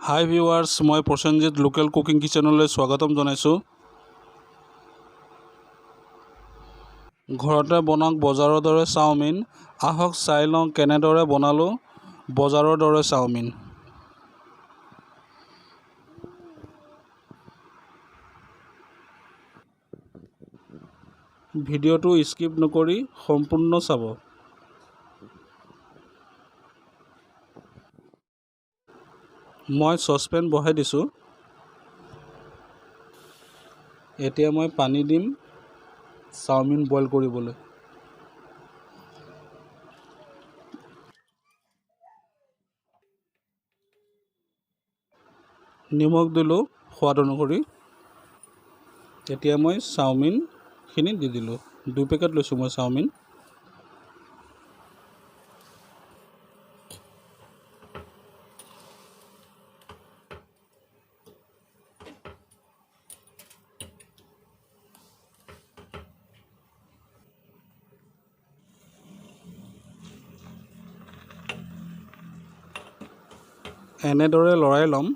হাই viewers, মই Prosenjit local cooking কিচেনলৈ স্বাগতম জনাইছোঁ। ঘৰতে বনাওক বজাৰৰ দৰে চাওমিন। আহক চাই লওঁ কেনেদৰে বনালোঁ বজাৰৰ দৰে চাওমিন। ভিডিঅ'টো স্কিপ নকৰি সম্পূৰ্ণ চাব। মই চচপেন বহাই দিছোঁ। এতিয়া মই পানী দিম চাওমিন বইল কৰিবলৈ। নিমখ দিলোঁ সোৱাদ অনুসৰি। এতিয়া মই চাওমিনখিনি দি দিলোঁ। 2 পেকেট লৈছোঁ মই চাওমিন। এনেদৰে লৰাই ল'ম।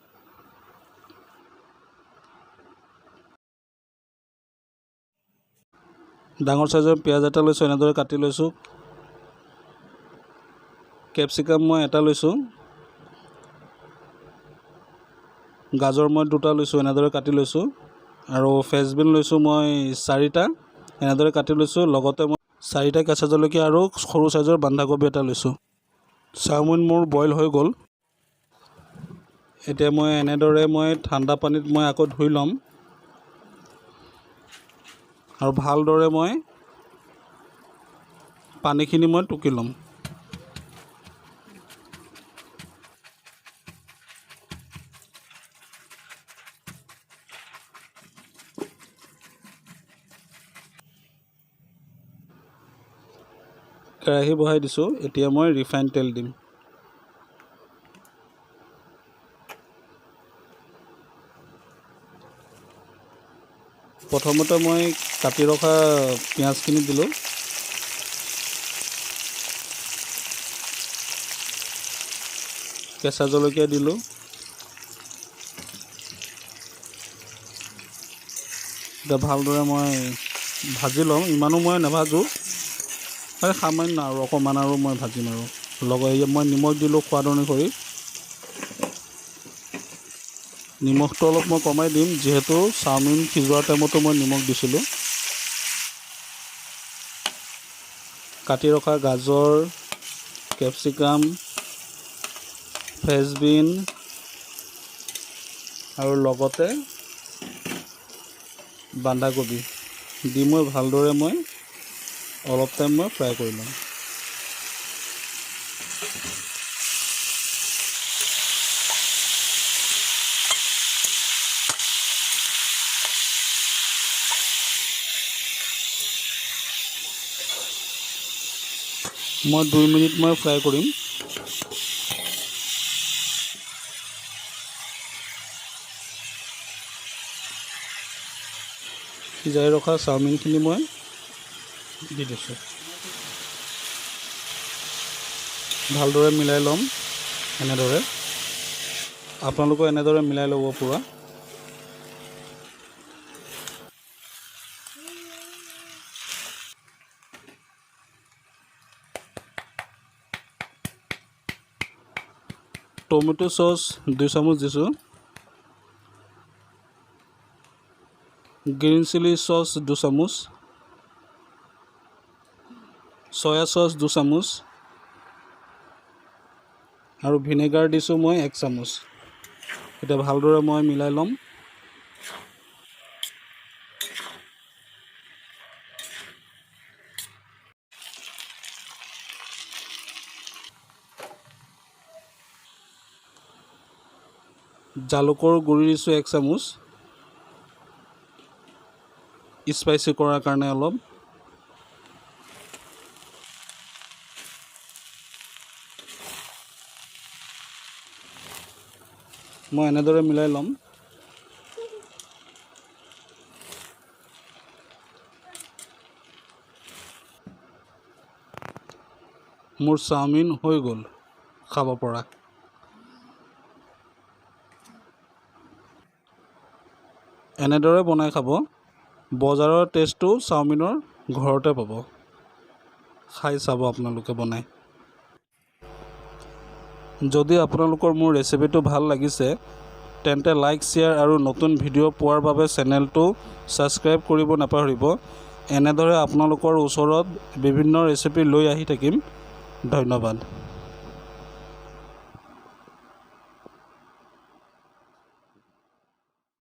ডাঙৰ চাইজৰ পিঁয়াজ এটা লৈছোঁ, এনেদৰে কাটি লৈছোঁ। কেপচিকাম মই এটা লৈছোঁ। গাজৰ মই 2টা লৈছোঁ, এনেদৰে কাটি লৈছোঁ। আৰু ফ্ৰেঞ্চবিন লৈছোঁ মই 4টা, এনেদৰে কাটি লৈছোঁ। লগতে মই 4টা কেঁচা জলকীয়া আৰু সৰু চাইজৰ বন্ধাকবি এটা লৈছোঁ। চাওমিন মোৰ বইল হৈ গ'ল। এতিয়া মই এনেদৰে মই ঠাণ্ডা পানীত মই আকৌ ধুই ল'ম আৰু ভালদৰে মই পানীখিনি মই টুকি ল'ম। কেৰাহী বহাই দিছোঁ। এতিয়া মই ৰিফাইন তেল দিম। প্ৰথমতে মই কাটি ৰখা পিঁয়াজখিনি দিলোঁ। কেঁচা জলকীয়া দিলোঁ। এতিয়া ভালদৰে মই ভাজি ল'ম। ইমানো মই নাভাজোঁ, সামান্য আৰু অকণমান আৰু মই ভাজিম। আৰু লগত মই নিমখ দিলোঁ সোৱাদ অনুসৰি। নিমখটো অলপ মই কমাই দিম, যিহেতু চাওমিন সিজোৱাৰ টাইমতো মই নিমখ দিছিলোঁ। কাটি ৰখা গাজৰ, কেপচিকাম, ফ্ৰেঞ্চবিন আৰু লগতে বন্ধাকবি দি মই ভালদৰে মই অলপ টাইম মই ফ্ৰাই কৰি ল'ম। মই 2 মিনিট মই ফ্ৰাই কৰিম। সিজাই ৰখা চাওমিনখিনি মই দি দিছোঁ। ভালদৰে মিলাই ল'ম এনেদৰে। আপোনালোকেও এনেদৰে মিলাই ল'ব পূৰা। টমেটো চচ 2 চামুচ দিছোঁ। গ্ৰীণ চিলি চচ 2 চামুচ, চয়া চচ 2 চামুচ আৰু ভিনেগাৰ দিছোঁ মই 1 চামুচ। এতিয়া ভালদৰে মই মিলাই ল'ম। জালুকৰ গুড়ি দিছোঁ 1 চামুচ, স্পাইচি কৰাৰ কাৰণে অলপ। মই এনেদৰে মিলাই ল'ম। মোৰ চাওমিন হৈ গ'ল খাব পৰা। এনেদৰে বনাই খাব, বজাৰৰ টেষ্টটো চাওমিনৰ ঘৰতে পাব। খাই চাব আপোনালোকে বনাই। যদি আপোনালোকৰ মোৰ ৰেচিপিটো ভাল লাগিছে, তেন্তে লাইক, শ্বেয়াৰ আৰু নতুন ভিডিঅ' পোৱাৰ বাবে চেনেলটো ছাবস্ক্ৰাইব কৰিব নাপাহৰিব। এনেদৰে আপোনালোকৰ ওচৰত বিভিন্ন ৰেচিপি লৈ আহি থাকিম। ধন্যবাদ।